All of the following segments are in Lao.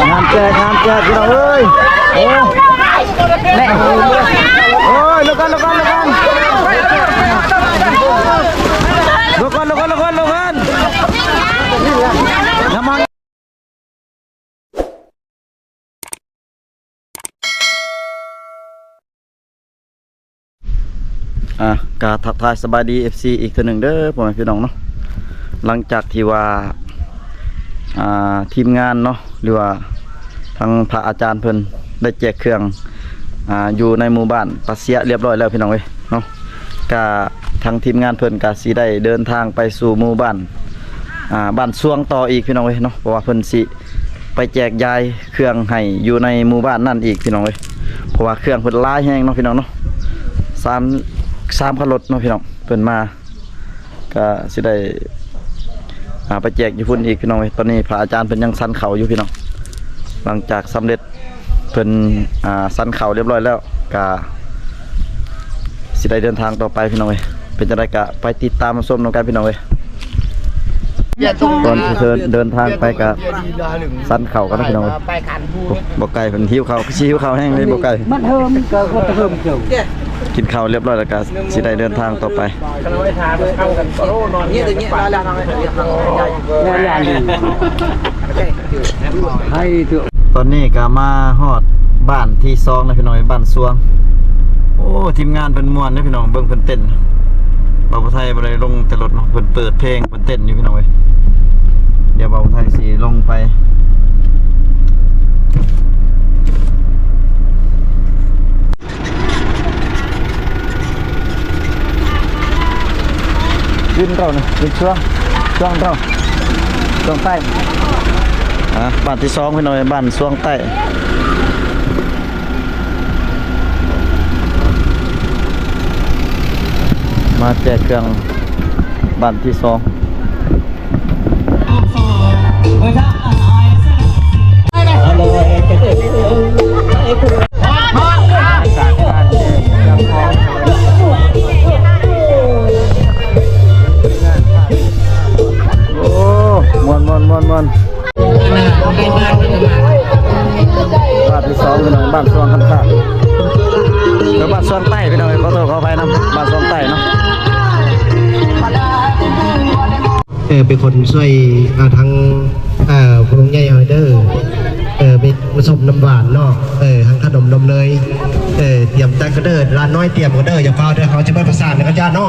ງານແຈກ ງານແຈກ ພີ່ນ້ອງເອີຍ. ໂອ້ ໂອ້ຍ ລົງກ່ອນ ລົງກ່ອນ ລົງກ່ອນ ລົງກ່ອນ ລົງກ່ອນ ລົງກ່ອນ ນ້ຳມັນ. ອ່າ ກະທັກທາຍສະບາຍດີ ເອັຟຊີ ອີກເທື່ອໜຶ່ງເດີ ພໍ່ແມ່ພີ່ນ້ອງເນາະ. ຫຼັງຈາກທີ່ວ່າ ອ່າ ທີມງານເນາະ ຫຼືວ່າທາງພະອາຈານເພິ່ນໄດ້ແຈກເຄື່ອງ ອ່າ ຢູ່ໃນໝູ່ບ້ານຕາເຊຍລຽບຮ້ອຍແລ້ວ ພີ່ນ້ອງເອີຍເນາະ, ກະທາງທີມງານເພິ່ນກະຊິໄດ້ເດີນທາງໄປສູ່ໝູ່ບ້ານ ອ່າ ບ້ານຊວງຕໍ່ອີກ ພີ່ນ້ອງເອີຍເນາະ, ເພາະວ່າເພິ່ນຊິໄປແຈກຢາຍເຄື່ອງໃຫ້ຢູ່ໃນໝູ່ບ້ານນັ້ນອີກ ພີ່ນ້ອງເອີຍ. ເພາະວ່າເຄື່ອງເພິ່ນຫຼາຍແຮງເນາະ ພີ່ນ້ອງເນາະ, ສາມ ສາມຄັນລົດເນາະ ພີ່ນ້ອງ ເພິ່ນມາ ກະຊິໄດ້ ອ່າ ໄປແຈກຢູ່ພຸ້ນອີກ ພີ່ນ້ອງເອີຍ. ຕອນນີ້ພະອາຈານເພິ່ນຍັງສັນເຂົ້າຢູ່ ພີ່ນ້ອງ, ຫຼັງຈາກສຳເລັດ ເພິ່ນ ອ່າ ສັນເຂົ້າລຽບຮ້ອຍແລ້ວ ກະຊິໄດ້ເດີນທາງຕໍ່ໄປ ພີ່ນ້ອງເອີຍ. ເປັນຈັ່ງໃດກະໄປຕິດຕາມຮັບຊົມນຳກັນ ພີ່ນ້ອງເອີຍ. ກ່ອນຊິເດີນທາງໄປກະສັນເຂົ້າກັນນະ ພີ່ນ້ອງເອີຍ. ບໍ່ໄກ ເພິ່ນຫິວເຂົ້າ ຄືຊິຫິວເຂົ້າແຮງເລີຍ ບໍ່ໄກ. ມັນເຮີມກໍວ່າເຮີມເຈົ້າ ກິນເຂົ້າລຽບຮ້ອຍແລ້ວກະຊິໄດ້ເດີນທາງຕໍ່ໄປ. ຕອນນີ້ກະມາຮອດບ້ານທີສອງແລ້ວ ພີ່ນ້ອງເອີຍ ບ້ານຊວງ. ໂອ້ ທີມງານເພິ່ນມ່ວນເດີ ພີ່ນ້ອງ, ເບິ່ງເພິ່ນເຕັ້ນ. ບ່າວຜູ້ໄທບໍ່ໄດ້ລົງແຕ່ລົດເນາະ, ເພິ່ນເປີດເພງ ເພິ່ນເຕັ້ນຢູ່ ພີ່ນ້ອງເອີຍ. ດຽວບ່າວຜູ້ໄທຊິລົງໄປ. ວິນເຮົານີ້ ວິນຊວງ ຊວງເຮົາ ຊວງໃຕ້. ອ່າ ບ້ານທີສອງ ພີ່ນ້ອງເອີຍ ບ້ານຊວງໃຕ້. ມາແຈກເຄື່ອງບ້ານທີສອງ. ໂອ້ ມ່ວນໆໆໆ. ບ້ານທີສອງ ພີ່ນ້ອງ ບ້ານຊວງຄັນຄາດ ຫຼືບ້ານຊວງໃຕ້ ພີ່ນ້ອງເອີຍ, ຂໍໂທດຂໍອະໄພນຳ ບ້ານຊວງໃຕ້ເນາະ. ເອີ ເປັນຄົນຊ່ວຍ ອ່າ ທາງ ເອີ ຜູ້ລຸງໃຫຍ່ເຮົາເດີ. ເອີ ມີມາສົມນ້ຳຫວານເນາະ, ເອີ ທັງຂະໜົມນົມເນີຍ. ເອີ ຕຽມຈັດກັນເດີ ຫຼານນ້ອຍຕຽມກັນເດີ, ຢ່າຟ້າວເດີ ເຮົາຈະໄປປະສານກັນເນາະ.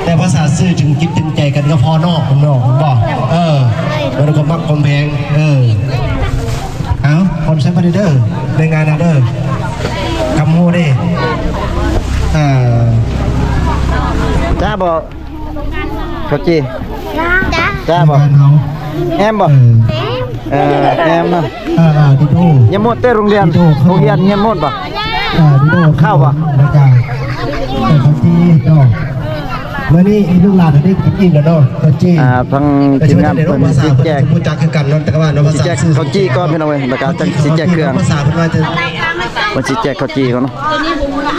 ແຕ່ພາສາສື່ ຈຶ່ງຈິດຈຶ່ງໃຈກັນກໍພໍເນາະ ເນາະ ບໍ່? ເອີ ມັນກໍມັກຄວາມແພງ. ເອີ ເອົາ ຂອບໃຈເພິ່ນເດີ ແຮງງານເຮົາເດີ ຄຳຮູ້ເດ້. ເອີ ຈ້າບໍ່ ເຂົ້າຈີ່ ຈ້າ ຈ້າບໍ່? ແຮມບໍ່? ເອີ ແຮມເນາະ. ເອີ ເອີ ດີໂດ ຍັງໝົດແຕ່ໂຮງຮຽນ ດີໂດ ໂຮງຮຽນຍັງໝົດບໍ່? ເອີ ດີໂດ ເຂົ້າບໍ່? ແລ້ວກະ ເອີ ເຂົ້າຈີ່ເນາະ. ມື້ນີ້ລູກຫຼານໄດ້ກິນອີ່ມແລ້ວເນາະ ເຂົ້າຈີ່. ອ່າ ທາງທີມງານເພິ່ນຊິແຈກ ຮູ້ຈັກຄືກັນເນາະ ແຕ່ວ່າເນາະ ຊິແຈກເຂົ້າຈີ່ກ່ອນ ພີ່ນ້ອງເອີຍ, ແລ້ວກະຈັ່ງຊິແຈກເຄື່ອງ. ເພິ່ນຊິແຈກເຂົ້າຈີ່ກ່ອນເນາະ.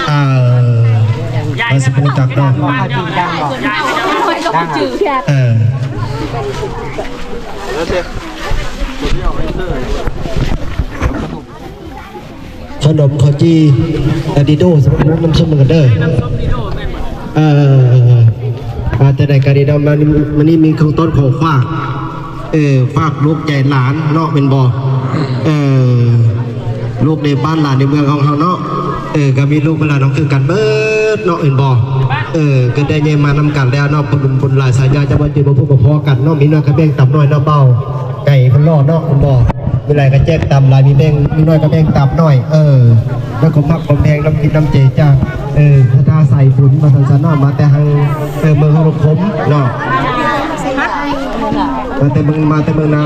ເອີ ເພິ່ນຊິບໍ່ຮູ້ຈັກເນາະ. ເອີ ຂະໜົມເຂົ້າຈີ່ ອາ ດີໂດ ສຳລັບນ້ຳສົ້ມກັນເດີ. ເອີ ວ່າແຕ່ໃດກໍດີເນາະ ມື້ນີ້ມີຂອງຕົ້ນຂອງຝາກ ເອີ ຝາກລູກໃຈຫຼານເນາະ ແມ່ນບໍ່? ເອີ ລູກໃນບ້ານຫຼານໃນເມືອງຂອງເຮົາເນາະ ເອີ ກໍມີລູກເວລານ້ອງຄືກັນເບິດເນາະ ແມ່ນບໍ່? ເອີ ເກີດໄດ້ໃຫຍ່ມານຳກັນແລ້ວເນາະ ບຸນບຸນຫຼາຍສາຍາ ຈະບໍ່ເຈີບໍ່ພົບບໍ່ພໍ້ກັນເນາະ ມີນ້ອຍກໍແບ່ງຕາມນ້ອຍເນາະ ເບົາ ໄກ່ເພິ່ນຫຼໍ່ເນາະ ເພິ່ນບອກ ມີຫຼາຍກໍແຈກຕາມຫຼາຍ ມີແບ່ງ ມີໜ້ອຍກໍແບ່ງຕາມໜ້ອຍ ເອີ ແລ້ວກໍມັກຄວາມແພງ ນ້ຳຈິດນ້ຳໃຈຈາກ ເອີ ພະທາດສາຍບຸນ ວ່າຊັ້ນຊະເນາະ ມາແຕ່ທາງ ເອີ ເມືອງຫົວລົງຂົມເນາະ ມາແຕ່ເມືອງ ມາແຕ່ເມືອງນາ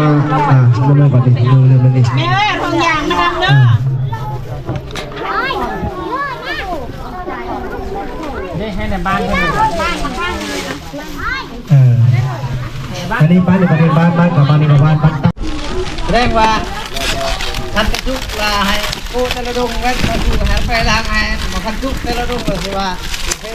ອ່າ ເມືອງ ເມືອງ ເມືອງ ເມືອງ ເມືອງນີ້ ແມ່ເອີຍ ເອົາຖົງຢາງມານຳເດີ ເອີ ເອີ ອັນນີ້ບ້ານນີ້ກໍເປັນບ້ານ ບ້ານກໍບ້ານນີ້ກໍບ້ານ ບ້ານ ສະແດງວ່າ ຄັນກະຈຸກລະໃຫ້ໂກແຕ່ລະດົງແມ່ນມາຢູ່ໃຫ້ໄປລ້າງໃຫ້ ບໍ່ຄັນຈຸກແຕ່ລະດົງກໍຄືວ່າ ໂອ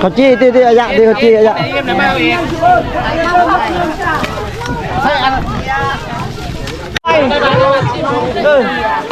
ເຂົາຈີ້ຕິ ຕິ ອາຍະຕິ ເຂົາຈີ້ ອາຍະ. ເອີ.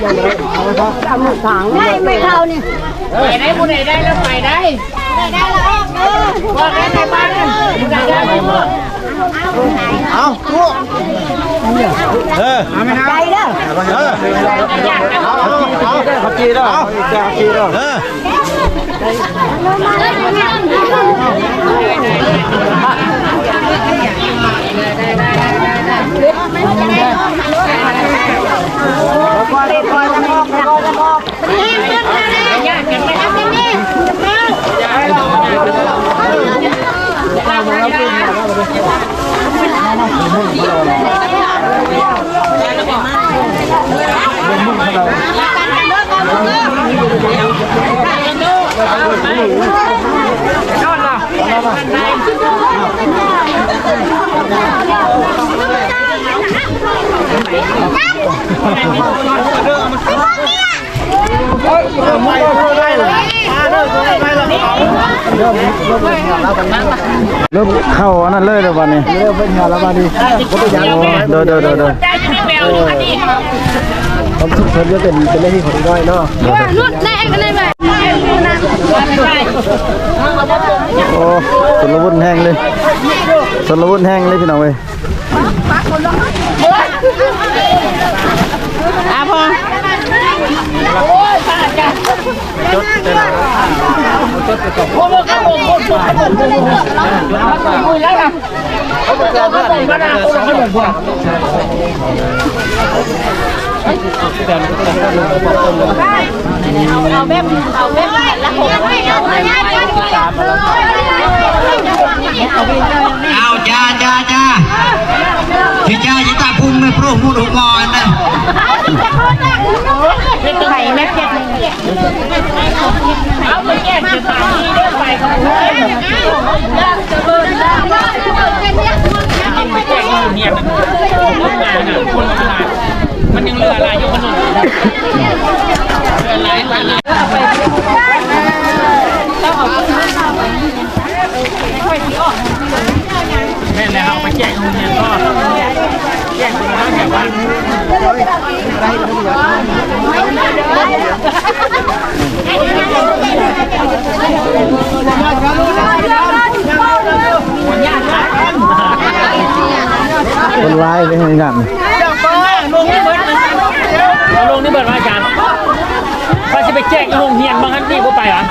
ໄດ້ ໄປເຂົ້ານີ້ ໄປໄດ້ ຜູ້ໃດໄດ້ແລ້ວໄປໄດ້ ໄດ້ແລ້ວອອກເດີ ບອກໄດ້ໃນບ້ານນັ້ນ ຜູ້ໃດໄດ້ ເອົາ ເອີ ເອົາໄປເດີ ເອີ ເອົາ ເອົາ ເອົາ ເອົາ ເອົາ ເອີ ເລີ່ມເຂົ້າອັນນັ້ນເລີຍແລ້ວບັດນີ້ ເລີ່ມເປັນຫຍັງແລ້ວບັດນີ້ ໂດຍ ໂດຍ ໂດຍ ໂດຍ ຄວາມສຸກສົນຍັງເປັນ ເປັນໜ້າທີ່ຂອງເດັກນ້ອຍເນາະ ໂອ້ ຊົນລະວຸນແຮງເລີຍ ຊົນລະວຸນແຮງເລີຍ ພີ່ນ້ອງເອີຍ. ອາ ພໍ ເອົາ ຈ້າ ຈ້າ ຈ້າ ຊິຈ້າ ຊິຕາພຸງໃນໂພຣກມຸດຫົວໝໍນະ ໄປແມ່ເພັດ ເອົາໄປແຈກສະຖານທີ່ເດີ ໄປຂອງເພິ່ນ ໄປແຈກໂຮງຮຽນ ຄົນງານນະ ຄົນງານ ມັນຍັງເຫຼືອຫຼາຍຢູ່ ຂະໜົມ ເຫຼືອຫຼາຍ ຫຼາຍ ຫຼາຍ ແມ່ນແລ້ວ ເອົາໄປແຈກໂຮງຮຽນກໍ ແຈກໂຮງຮຽນ ຄົນຫຼາຍເດ້ງານ ເອົາລົງນີ້ເບິດ ເອົາລົງນີ້ເບິດວ່າອາຈານ ວ່າຊິໄປແຈກຢູ່ໂຮງຮຽນ ບາງອັນນີ້ບໍ່ໄປຫວາ?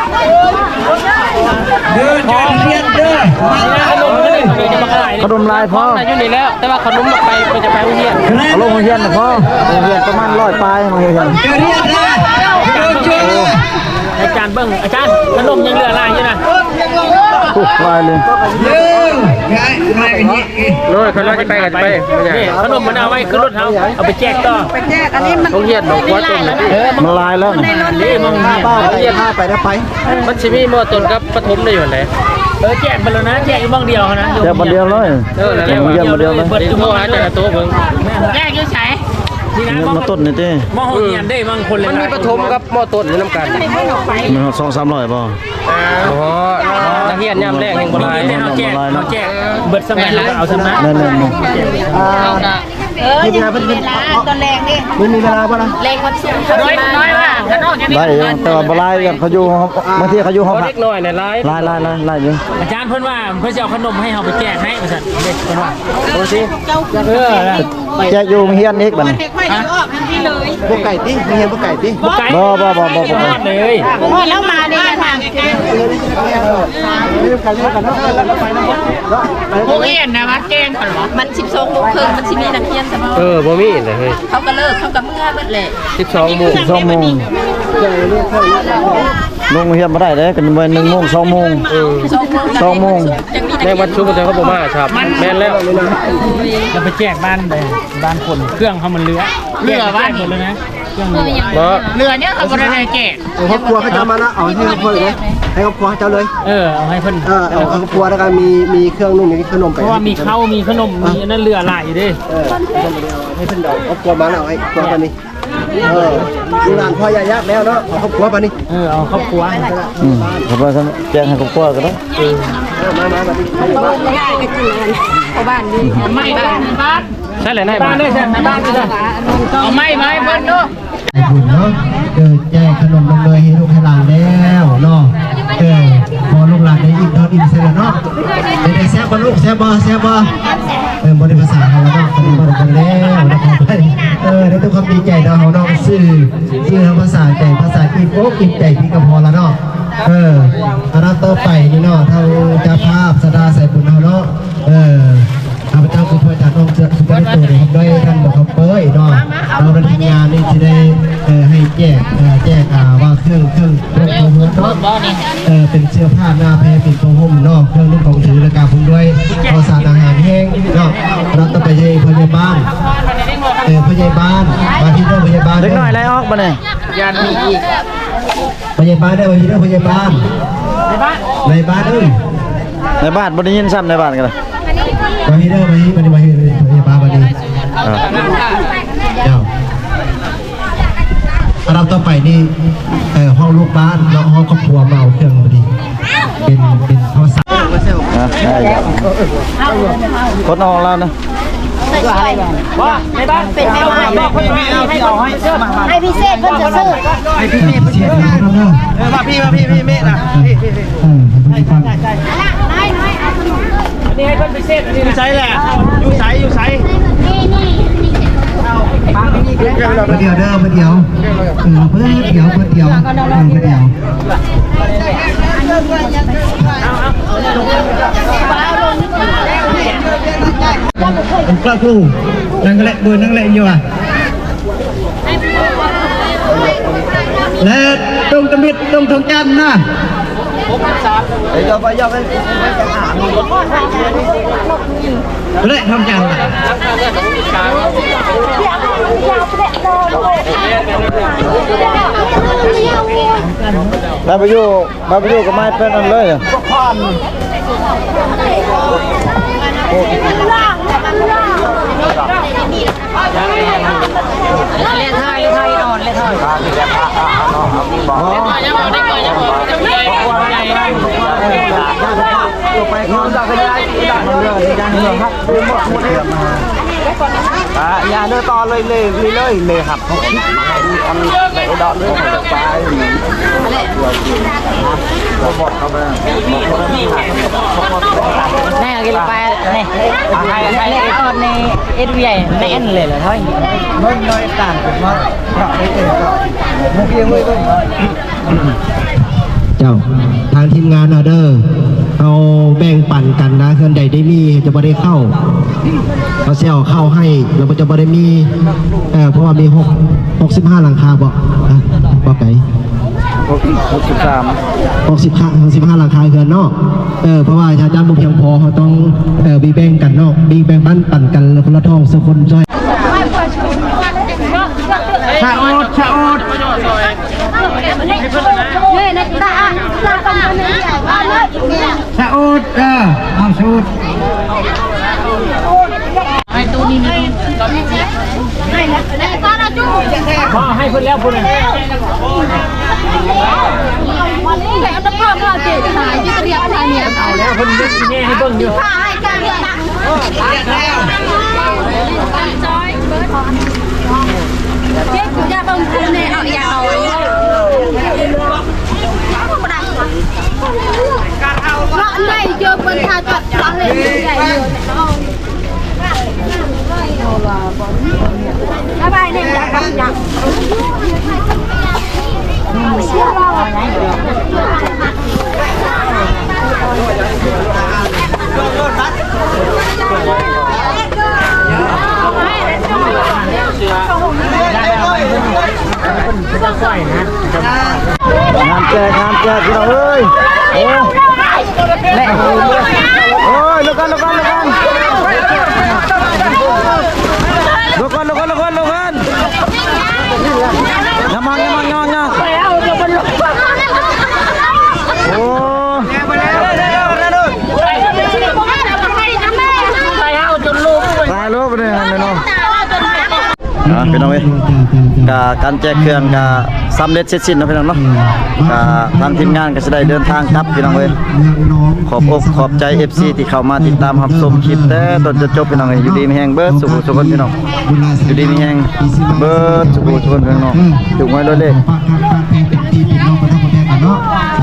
ເດີ ຈາກຮຽນເດີ ມາແລ້ວ ຂະໜົມຫຼາຍພໍ ຢູ່ນີ້ແລ້ວ ແຕ່ວ່າຂະໜົມບໍ່ໄປ ເພິ່ນຈະໄປໂຮງຮຽນ ເອົາລົງໂຮງຮຽນນະພໍ ໂຮງຮຽນປະມານຮ້ອຍປາຍ ໂຮງຮຽນ ຈາກຮຽນເດີ ເດີ ເດີ ອາຈານເບິ່ງ ອາຈານ ຂະໜົມຍັງເຫຼືອຫຼາຍຢູ່ນະ ໂອ້ ຫຼາຍເລີຍ ເດີ ຫຼາຍ ຫຼາຍ ໂອ້ຍ ຄັນວ່າຊິໄປກໍໄປ ນີ້ ຂະໜົມມັນເອົາໄວ້ຂຶ້ນລົດເຮົາ ເອົາໄປແຈກຕໍ່ ໄປແຈກ ອັນນີ້ມັນ ໂຮງຮຽນບໍ່ຄວນຕົວນີ້ ເອີ ມັນຫຼາຍແລ້ວ ມັນໄດ້ລົດ ນີ້ ມັນໂຮງຮຽນ ໂຮງຮຽນ ພາໄປນະໄປ ມັນຊິມີມໍຕົ້ນກັບປະຖົມໄດ້ຢູ່ຫັ້ນໃດ ເອີ ແຈກໄປແລ້ວນະ ແຈກຢູ່ບ່ອນດຽວຫັ້ນນະ ແຈກບ່ອນດຽວເລີຍ ເອີ ແຈກບ່ອນດຽວເລີຍ ໂທຫາແຕ່ລະໂຕເບິ່ງ ແຈກຢູ່ໃສ? ນີ້ນະ ມ.ຕົ້ນນີ້ຕິ ມ.ຫ້ອງຮຽນເດ້ ບາງຄົນເລີຍ ມັນມີປະຖົມກັບ ມ.ຕົ້ນຢູ່ນຳກັນ ແມ່ນຮອດສອງສາມຮ້ອຍບໍ່? ບໍ່ຮອດ ນັກຮຽນຍາມແລງແຮ່ງບໍ່ຫຼາຍ ເຮົາແຈກ ເຮົາແຈກເບິດສ່ຳໃດເຮົາກໍເອົາສ່ຳນັ້ນ ແມ່ນໆ ເອີ ທີມງານເພິ່ນ ເວລາຕອນແລງນີ້ ບໍ່ມີເວລາບໍ່ລະ? ແລງວັນສຸກ ໄດ້ຢູ່ ແຕ່ວ່າບໍ່ຫຼາຍ ເຂົາຢູ່ ບາງທີເຂົາຢູ່ຫ້ອງພັກ ເດັກນ້ອຍນີ້ຫຼາຍ ຫຼາຍໆໆ ຫຼາຍຢູ່. ອາຈານເພິ່ນວ່າເພິ່ນຊິເອົາຂະໜົມໃຫ້ເຮົາໄປແຈກໃຫ້ວ່າຊັ້ນ ເດັກເພິ່ນວ່າ ໂອ້ ຊິ ເອີ ແຈກຢູ່ໂຮງຮຽນອີກບັດນີ້ ບໍ່ໄກຕິ ໂຮງຮຽນບໍ່ໄກຕິ ບໍ່ໄກ ບໍ່ໆໆໆ ຮອດເລີຍ ຮອດແລ້ວມາເດ້ ທາງ ໂຮງຮຽນນະວ່າແຈ້ງເຂົາເນາະ ມັນສິບສອງໂມງເຄິ່ງ ມັນຊິມີນັກຮຽນຊະບໍ່? ເອີ ບໍ່ມີແຫຼະເຮີ້ຍ ເຂົາກໍເລີກ ເຂົາກໍເມືອເບິດແຫຼະ ສິບສອງໂມງ ສິບສອງໂມງ ລົງໂຮງຮຽນບໍ່ໄດ້ເດ້ ກໍແມ່ນໜຶ່ງໂມງ ສອງໂມງ ເອີ ສອງໂມງ ສອງໂມງ ແມ່ນວັນສຸກເຂົາບໍ່ມາ ແມ່ນແລ້ວ ແລ້ວໄປແຈກບ້ານໃດ ບ້ານຄົນ ເຄື່ອງເຮົາມັນເຫຼືອ ເຫຼືອບ້ານນີ້ ເຫຼືອເບິດແລ້ວນະ ເຄື່ອງເຫຼືອ ບໍ່ ເຫຼືອນີ້ເຂົາບໍ່ໄດ້ແຈກ ເອີ ຄອບຄົວເຂົາເຈົ້າມາລະ ເອົາໃຫ້ຄອບຄົວເລີຍ ໃຫ້ຄອບຄົວເຂົາເຈົ້າເລີຍ ເອີ ເອົາໃຫ້ເພິ່ນ ເອີ ເອົາຄອບຄົວ ແລ້ວກໍມີ ມີເຄື່ອງນຸ່ງ ມີຂະໜົມໄປ ເພາະວ່າມີເຂົ້າ ມີຂະໜົມ ມີອັນນັ້ນເຫຼືອຫຼາຍຢູ່ເດ້ ເອີ ໃຫ້ເພິ່ນເອົາຄອບຄົວມາແລ້ວ ເອົາໃຫ້ຄອບຄົວປານນີ້ ເອີ ລູກຫຼານພໍ່ຢ່າຍາກແລ້ວເນາະ ເອົາຄອບຄົວປານນີ້ ເອີ ເອົາຄອບຄົວ ອືມ ຄອບຄົວ ແຈກໃຫ້ຄອບຄົວກໍໄດ້ ເອີ ເອີ ມາໆ ປານນີ້ ພໍ່ບ້ານນີ້ ໃສ່ແຫຼະນາຍບ້ານ ໃສ່ແຫຼະນາຍບ້ານ ເອົາໄມ້ມາໃຫ້ເພິ່ນດູ ໃຫ້ບຸນເນາະ ເອີ ແຈກຂະໜົມນຳເນີຍໃຫ້ລູກໃຫ້ຫຼານແລ້ວເນາະ ເອີ ພໍລູກຫຼານໄດ້ອີ່ມທ້ອງອີ່ມໃສ່ລະເນາະ ເປັນໃດ ແຊບບໍ່ລູກ ແຊບບໍ່ ແຊບບໍ່? ເອີ ບໍ່ໄດ້ພາສາເຮົາລະເນາະ ເພິ່ນບໍ່ໄດ້ເບິ່ງແລ້ວເນາະ ເອີ ໄດ້ແຕ່ຄວາມດີໃຈເນາະ ເຮົາເນາະ ສື່ ຊື່ເຮົາພາສາໃຈ ພາສາອີ່ມອົກອີ່ມໃຈ ນີ້ກໍພໍລະເນາະ ເອີ ອັນດັບຕໍ່ໄປນີ້ເນາະ ທາງເຈົ້າພາບສະດາສາຍບຸນເຮົາເນາະ ເອີ ຂ້າພະເຈົ້າຄືພະອາຈານອ້ອມເຊືອກສຸຈາລິໂຕ ໄດ້ຮັບດ້ວຍທ່ານບໍ່ຄຳເປີຍເນາະ ເຮົາເປັນທີມງານນີ້ຊິໄດ້ ເອີ ໃຫ້ແຈກ ເອີ ແຈກ ອ່າ ວ່າເຄື່ອງ ເຄື່ອງ ເຄື່ອງເຮືອນເນາະ ເອີ ເປັນເສື້ອຜ້າໜ້າແພ ເປັນຜ້າຫົ່ມເນາະ ເຄື່ອງນຸ່ງຂອງຖື ແລ້ວກະພ້ອມດ້ວຍເຂົ້າສານອາຫານແຫ້ງເນາະ ແລ້ວຕໍ່ໄປໃຫ້ພະຍາບານ ເອີ ພະຍາບານ ມາທີ່ເດີພະຍາບານ ເດັກນ້ອຍໄລ່ອອກບັດນີ້ ຢ້ານມີອີກ ພະຍາບານເດີ ມາທີ່ເດີພະຍາບານ ນາຍບ້ານ ນາຍບ້ານເອີຍ ນາຍບ້ານບໍ່ໄດ້ຍິນຊ້ຳ ນາຍບ້ານກໍໄດ້ ມາທີ່ເດີ ມາທີ່ ມາທີ່ ມາທີ່ພະຍາບານ ມາທີ່ ອ່າ ເຈົ້າ ອັນດັບຕໍ່ໄປນີ້ ເອີ ຫ້ອງລູກບ້ານເນາະ ຫ້ອງຄອບຄົວມາເອົາເຄື່ອງພໍດີ ເປັນ ເປັນໂທລະສັບ ອ່ະ ໄດ້ແລ້ວ ກົດຫ້ອງລາວນະ ວ່າໃນບ້ານເປັນແມ່ບ້ານ ໃຫ້ພິເສດເພິ່ນຈະຊື້ ໃຫ້ພິເສດເພິ່ນຈະຊື້ ເອີ ມາພີ່ ມາພີ່ ພີ່ເມນະ ເອີ ໃຫ້ເພິ່ນຟັງ ອັນນີ້ໃຫ້ເພິ່ນພິເສດ ຢູ່ໃສແຫຼະ ຢູ່ໃສ ຢູ່ໃສ ບາດດຽວເດີ ບາດດຽວ ເອີ ບາດດຽວ ບາດດຽວ ເອີ ບາດດຽວ ກະຄູ ນັ່ງແຫຼະ ເບີນັ່ງແຫຼະຢູ່ອະ ແລະ ຕົງຕະມິດ ຕົງທອງຈັນນະ ເອີ ເອົາໄປ ເອົາໄປ ແລະ ທອງຈັນ ໄດ້ໄປຢູ່ ມາໄປຢູ່ກັບໄມ້ເປັນອັນເລີຍ ເລນໄທ ເລນໄທ ອ່ອນ ເລນໄທ ໄປກ່ອນ ອ່າ ຢ່າເດີ ຕໍ່ເລີຍ ເລີຍ ເລີຍ ເລີຍ ເລີຍ ໄດ້ດອກເລີຍ ໄປ ບໍ່ບອກເຂົາໄປ ໄດ້ກິນໄປ ນີ້ ໃຫ້ ໃຫ້ ໃຫ້ ເລກອອນນີ້ ເອັດວີໄອ ແມ່ນເລີຍລະ ເຮົາ ເບິ່ງໜ້ອຍຕາມ ເພາະ ເພາະໄດ້ເປັນ ເພາະ ເຈົ້າ ທາງທີມງານເຮົາເດີ ເຮົາແບ່ງປັນກັນນະ ເຮືອນໃດໄດ້ມີຈະບໍ່ໄດ້ເຂົ້າ ເຮົາຊິເອົາເຂົ້າໃຫ້ ແລ້ວກໍຈະບໍ່ໄດ້ມີ ເອີ ເພາະວ່າມີຫົກ ຫົກສິບຫ້າຫຼັງຄາບໍ ຮະ ບໍ່ໄກ ຫົກສິບ ຫົກສິບສາມ ຫົກສິບຫ້າ ຫົກສິບຫ້າຫຼັງຄາເຮືອນເນາະ ເອີ ເພາະວ່າຖ້າຈຳນວນບໍ່ພຽງພໍ ເຮົາຕ້ອງ ເອີ ແບ່ງປັນກັນເນາະ ແບ່ງປັນ ປັນກັນ ແລ້ວຄົນລະທ້ອງ ຊາວຄົນຊ່ອຍ ສະໂອດ ສະໂອດ ສະໂອດ ເອີ ເອົາສະໂອດ ໃຫ້ຕູ້ນີ້ ໃຫ້ຕູ້ນີ້ ໃຫ້ຕູ້ນີ້ ໃຫ້ເພິ່ນແລ້ວພຸ້ນນະ ແລ້ວຕະພາບເຮົາເຈກະຫາຍທີ່ຕະຮຽບທາເນຍ ເອົາແລ້ວເພິ່ນມີແນ່ໃຫ້ເບິ່ງຢູ່ ເຈັບຢາເບິ່ງຄືແນ່ ເອົາຢາເອົາ ເນາະ ໃນເຈີເພິ່ນຖ້າຕັດພະເຮັດໃຫຍ່ຢູ່ ງານແຈກ ງານແຈກ ພີ່ນ້ອງເອີຍ ໂອ້ຍ ໂອ້ຍ ລົງກ່ອນ ລົງກ່ອນ ລົງກ່ອນ ລົງກ່ອນ ລົງກ່ອນ ລົງກ່ອນ ລົງກ່ອນ ຢ່າມາ ຢ່າມາ ຢ່າມາ ຢ່າມາ ໂອ້ ຕາຍແລ້ວບັດນີ້ເນາະ ອ່າ ພີ່ນ້ອງເອີຍ ກະການແຈກເຄື່ອງກະສຳເລັດເສັດສິ້ນເນາະ ພີ່ນ້ອງເນາະ ກະທາງທີມງານກະຊິໄດ້ເດີນທາງກັບ ພີ່ນ້ອງເອີຍ ຂອບອົກຂອບໃຈ ເອັຟຊີ ທີ່ເຂົ້າມາຕິດຕາມຮັບຊົມຄລິບແຕ່ຕົ້ນຈົນຈົບ ພີ່ນ້ອງເອີຍ ຢູ່ດີມີແຮງເບິດສູ່ຜູ້ສູ່ຄົນ ພີ່ນ້ອງ ຢູ່ດີມີແຮງເບິດສູ່ຜູ້ສູ່ຄົນ ພີ່ນ້ອງ ຖືກຫວຍລວຍເລກ ເປັນພີ່ເປັນນ້ອງກັນເນາະ ບໍ່ແບ່ງກັນເນາະ